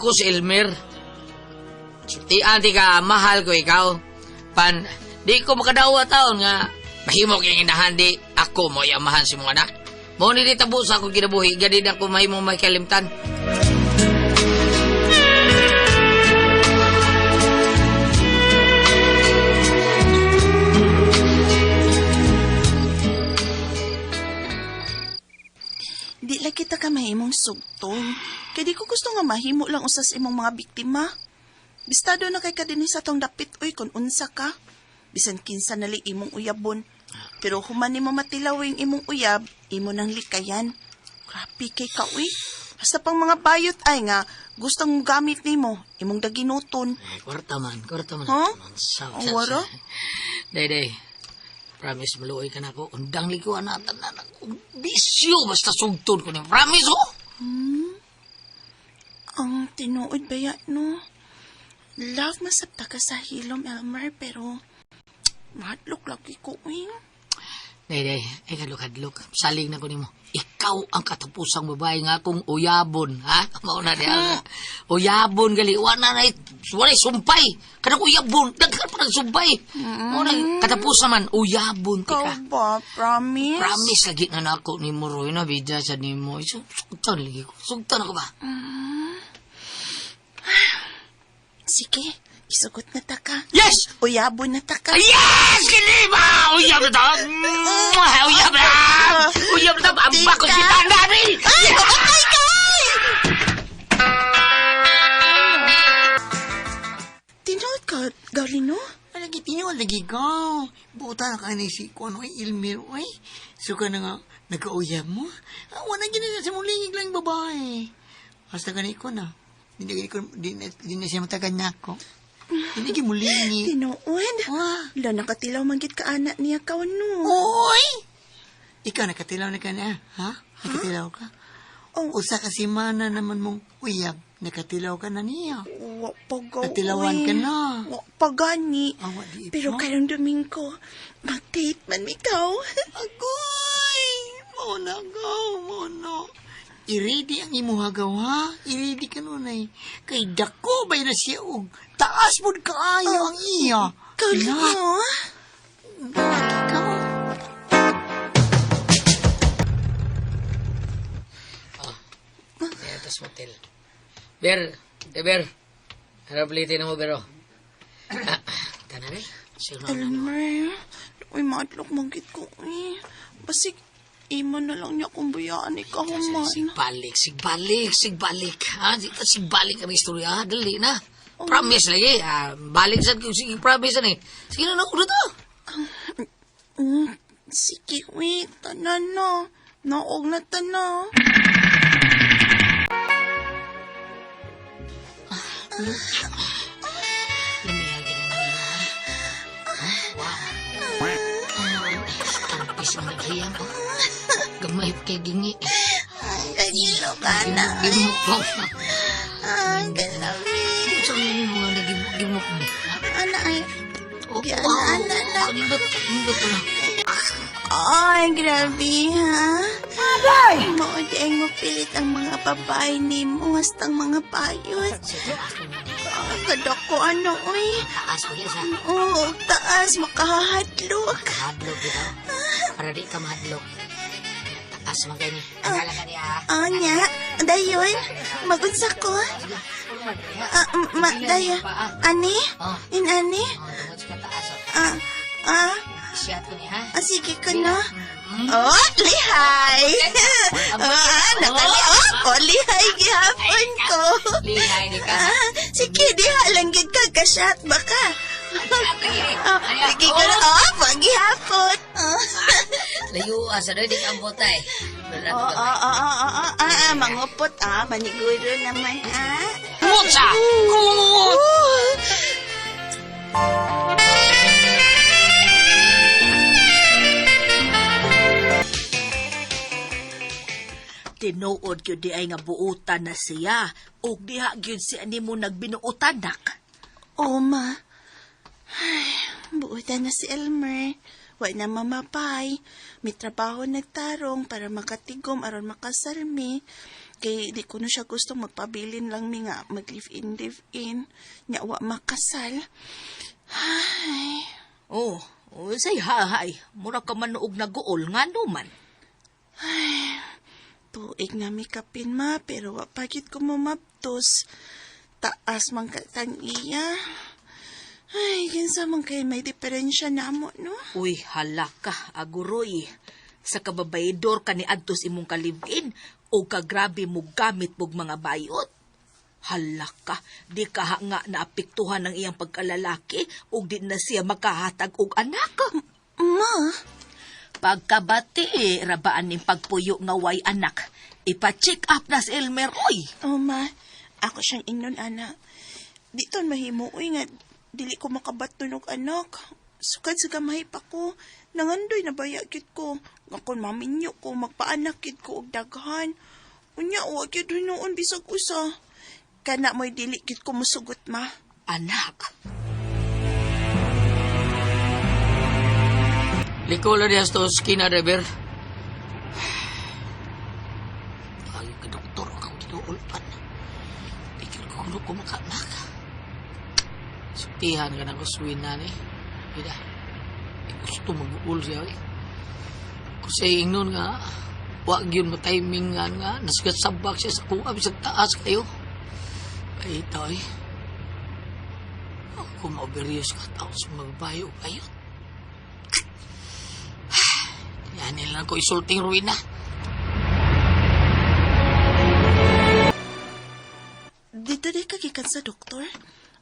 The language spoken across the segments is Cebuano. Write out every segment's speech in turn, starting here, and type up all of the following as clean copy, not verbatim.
Ako si Elmer. Sultian ti ka, mahal ko ikaw. Pan, di ko makadawa taon nga mahimo kay inahan di ako mo amahan si mong anak. Mao ni ditabo sa akong kinabuhi, gani na ko mahimo may kalimtan. Di lang kita ka mahimong sugtong. Kay di ko gusto nga mahimo lang usa sa imong mga biktima. Bistado na kay ka dinhi sa tong dapit oy kung unsa ka. Bisan kinsa nali imong uyabon. Pero human nimo matilawing imong uyab, imo nang likayan. Grabe kay ka uy. Basta pang mga bayot ay nga gustong gamit nimo, imong daginuton. Eh, kwarta man, kwarta man. Huh? Sa, Ang wara? Day, day. Promise, maluoy ka na ako. Undang liko, anak, tanan ako. Bisyo, basta sugtod ko ni. Promise, oh! Ang tinuod ba ya, no? Love masabta ka sa hilom, Elmer, pero mahadlok lagi ko, uy. Day, day. Ay, kadlok, kadlok. Salig na ko nimo. Ikaw ang katapusang babae nga akong uyabon, ha? Mauna niya. Uyabon, gali. Wala na, wala sumpay. Kanang uyabon. Daghan pa ng sumpay. Mauna, katapusan man, uyabon Ikaw tika. ba? Promise? Promise lagi na nako ni mo Roy na bidya sa nimo. Sugtan lagi ko. Sugtan ako ba? Sige, isugot na ta ka. Yes! Uyabon na ta ka. Yes! Kini ba? Uyab na ta! Mwah! Uyab na! Uyab na ta! Ang bako si Tandani! Ay, mamatay ka! ay! Tinuod ka, Gaulino? Lagi tinuod lagi ko. Buta na ka ni si Kuan oy Ilmir oy. Suka na nga nagkauyab mo. Ah, wala gina na sa mulingig lang babae. Basta ka na ikaw na. Di na, di na, di na siya matagan na ako. Di na mulingig. Tinuod? Wah. Wala, nakatilaw manggit ka anak niya ka, no? Oy! Ikaw nakatilaw na ka na, ha? Nakatilaw ka? Oh. Usa ka simana naman mong uyab. Nakatilaw ka na niya. Wa pa gaw, Natilawan uy. ka na. Wa pa gani. Awa, di Pero pa. karong Domingo, mag-date man ikaw. Agoy! Muna go, muna. I-ready ang imuha gaw, ha? I-ready ka nun ay. Kay dako ba na siya og taas mo kaayo ang iya. Gaulino? Lagi ka. Kaya tas motel. Ber, eh Ber. Harap litin mo, Bero. Ah, tanan eh. Sino na? Elmer, uy, madlok manggit ko, uy. Basig, imo na lang niya kung bayaan ikaw man. Sigbalik, sigbalik, sigbalik. Ha? Sigbalik ang istorya. Ha? Dali na. Promise lagi. Ah, balik sa sige, promise na eh. Sige na, nakuha to. Sige, uy, tanan na. Naog na tanan. Lumiyagin na naman, ha? Ha? Wow. Ah, Tampis ang nagayang ko. Gamay kay gingi. Ay, kanilo ka na. Gimok ko. Ay, galabi. Saan mo mga nagimok mo? Ha? Ana, ay. Oh, Yan, wow. ana na. Ang lindot na. Ay, grabe, ha? Aday! Maod ay mo pilit ang mga babae ni mo, hastang mga payot. Sige, ako na. Ang kadako, ano, uy. Taas ko yan sa Oo, taas, makahadlok. Mahadlok bitaw. Para di ka mahadlok. Taas man kayo ni. Ang ka niya. Anya, dayon, magunsa ko. Ah, ma, daya. Ani? Inani? Oh, tungod sa taas. oh. Ah, ah, Shot ko niya, ha? ah, sige ko na. Oh, lihay! Ah, nakali, oh, oh, lihay gihapon ko. Lihay ni ka. Ah, sige, diha lang gid ka, kasyat baka. Ah, sige ko na, oh, paghihapon. Ah. Layo ah, sa doon, di ka botay. Oo, oo, oo, oo, ah, ah, mangupot, ah, maniguro naman, ah. Kumot sa! Kumot! Oh. Tinuod gyud di ay nga buutan na siya ug diha gyud siya nimo nagbinuotan nak. Oo, ma. Ay, buutan na si Elmer. Wa na mamapay. May trabaho nagtarong para makatigom aron makasalmi. Kay di ko na siya gusto magpabilin lang mi nga mag live-in, live-in. Nya wa makasal. Ay, Oh, oh, say hahay. Mura ka man og naguol ngano man. Tuig na mi kapin ma, pero wa pa gyud ko mamabtos. Taas man katang iya. Ay, kinsa man kay may diferensya namo, no? Uy, hala ka, aguroy. Sa kababaydor ka ni adtos imong kalibin o kagrabe mo gamit mog mga bayot. Hala ka, di ka ha nga naapektuhan ng iyang pagkalalaki ug di na siya makahatag og anak. Ma, Pagkabati, rabaan ning pagpuyo nga way anak. Ipa-check up na si Elmer, oy. oh ma, ako siyang ingnon, ana. Dito mahimo, uy nga, dili ko makabaton og anak. Sukad sa gamay pa ko, nangandoy na baya gyud ko. Nga kon maminyo ko, magpaanak gyud ko og daghan. Unya, wa gyud hinuon bisag usa. Kana mo'y dili gyud ko musugot, ma. Anak, Liko lang diya sa oskina, driver. Ay, ka doktor, akong ginuulpan. Di ko kuno ko makanak. Sutihan ka na ko suwin na ni. Ida. Di gusto mag-uul siya. Eh. Kasi ingnon nga, wa gyud mo timing nga nga, nasigat sabak siya sa kuha, bisag taas kayo. Ay, ito eh. Ako ma-overuse ka tao sa magbayo kayo. Yan lang ko isulting ruina. Dito di ka gikan sa doktor?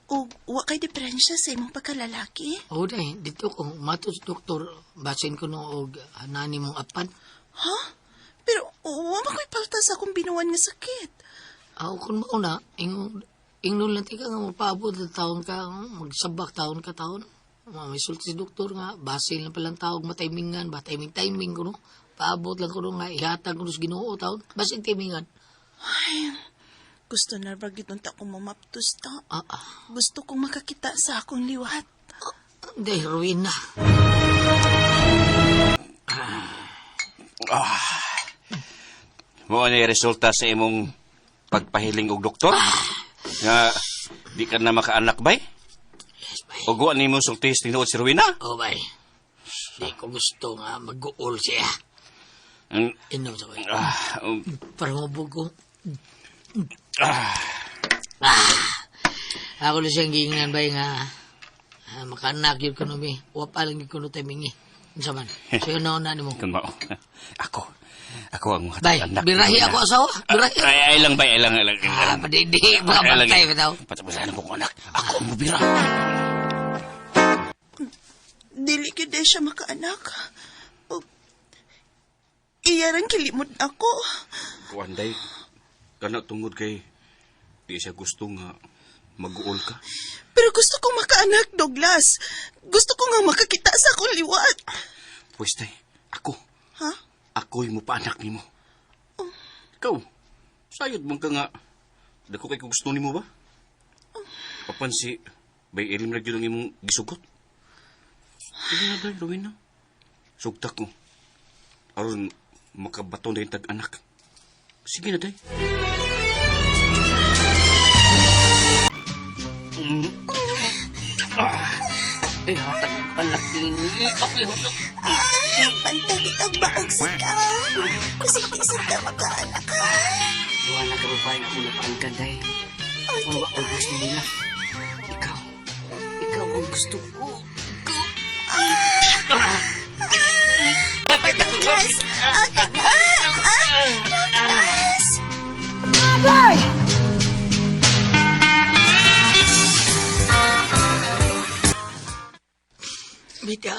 O wa kay diferensya sa imong pagkalalaki? Oo day, dito ko matos doktor, basin ko no og nani mong apan. Ha? Pero wa man ko'y palta sa akong binuan nga sakit. Ako kun mauna, ingon ingnon lang tika nga mapaabot na taon ka, magsabak taon ka taon. May sulti si doktor nga, basin lang palang tawag mataymingan, ba timing timing ko no. Paabot lang ko no nga, ihatag ko no sa Ginoo taon, basin timingan. Ay, gusto na ba gyud unta ko mamaptos ta? Ah, ah, Gusto kong makakita sa akong liwat. day, ruina. Mao ni resulta sa imong pagpahiling og doktor? Nga di ka na makaanak bay? Yes, bay. Og wa nimo sulti tinuod si Rowena? Oh, bay. Di ko gusto nga mag-uol siya. Mm, Inom sa bay. ah, Parang mabog ko. ah, Ah, ako lang siyang giingnan bay nga makaanak yun ko no mi. Wa pa lang yun ko no timing eh. Unsa man. So yun na nimo. kun mao. Ako. Ako ang mga Bay, anak. birahi ako asawa. Birahi. Ay, ay lang bay, ay lang, ay lang. ay Ah, lang. padidi, mga Ay lang. bantay bitaw. Patapusan ko anak. Ako ang mubira. Dili gyud day siya makaanak. O, iyarang kilimod ako. Kuan day. Kana tungod kay di siya gusto nga mag-uol ka. Pero gusto kong makaanak, Douglas. Gusto ko nga makakita sa akong liwat. Pwes day, ako. Ha? Ako'y mupaanak nimo. Ikaw, sayod man ka nga. Dako kay ko gusto nimo ba? Papansi, bay ilim ra gyud ang imong gisugot. Sige na day, Rowena. Sugtak ko. Aron makabaton na tag anak. Sige na day. Eh, hatag anak ni. Okay, hutog. Ah, pantay kitang baog sa ka. Kasi di sa ka makaanak ka. Wala ka babae ako na paangkan dahil. Wala ko gusto nila. Ikaw. Ikaw ang gusto ko. Douglas! Ah, ah, ah, Douglas! Bita,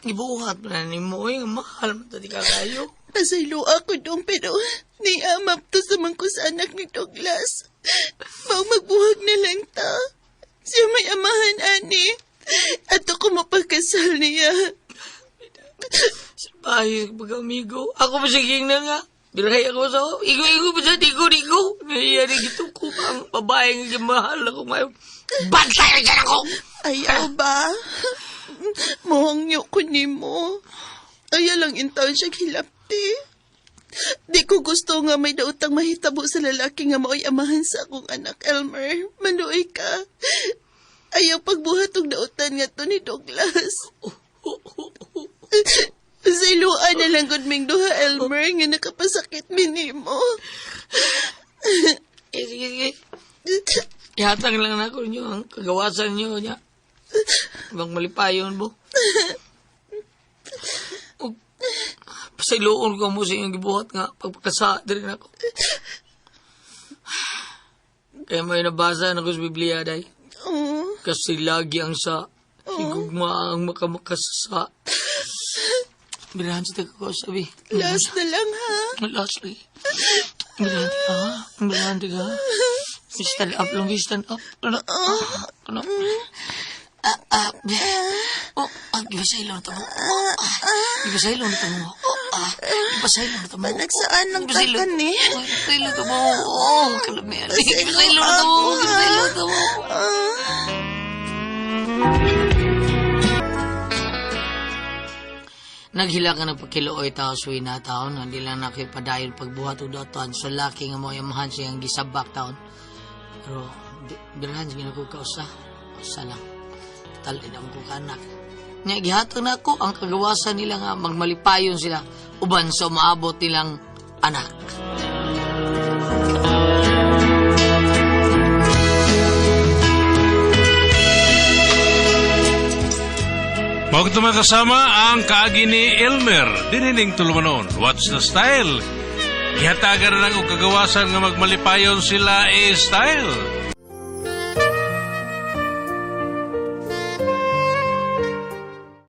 gibuhat pa na nimo oy nga mahal man to di ka kayo. Pasaylo ako dong pero niamap to sa man ko sa anak ni Douglas. Mao magbuhag na lang ta. Siya may amahan ani. At ako mapagkasal niya. Bahay pag amigo. Ako pa siya na nga. Birahi ako sa igo-igo pa siya, digo-digo. Nangyayari gito ko pa ang babae nga gimahal ako ngayon. Bantay na ako! Ayaw ba? Mohangyo ko nimo. Ayaw lang intaon siya hilapti. Di ko gusto nga may daotang mahitabo sa lalaki nga maoy amahan sa akong anak, Elmer. Maluoy ka. Ayaw pagbuhat og daotan nga to ni Douglas. Sa iluan na lang gud ming duha, Elmer, nga nakapasakit mi nimo. Eh, sige, sige. Ihatag lang na ako ninyo ang kagawasan niyo niya. Ibang malipayon mo. Ug pasayloon ko mo sa inyong gibuhat nga pagpakasa diri nako. Kaya may nabasa na ko sa Biblia, day. Oh, Kasi lagi ang sa higugma ang makamakasasa. Birahan sa taga ko, sabi. Last na lang, ha? Last lagi. Birahan ka, ha? Birahan ka. Stand up lang, stand up. Ano? Ano? Ah, ah. Oh, ah, gibasay lang ito mo. Oh, ah. Gibasay lang ito mo. Oh, ah. Gibasay lang ito mo. Panagsaan lang Gibasay lang. takan eh. Oh, gibasay lang ito mo. Oh, kalamian. Gibasay lang ito mo. Ako, ha? Gibasay lang ito mo. Ah. Naghila ka ng pagkiluoy tao suwi na taon, hindi lang nakipadayon pagbuhat o datan sa laki nga mo amahan siyang gisabak taon. Pero, birahan sige na ko kausa. Usa lang. Total, di na ko kanak. Nga, gihatag na ako ang kagawasan nila nga magmalipayon sila uban sa umaabot nilang anak. Mao kato, mga kasama, ang kaagi ni Elmer dinining tulumanon. What's the style? Gihatagan na lang og kagawasan nga magmalipayon sila e style.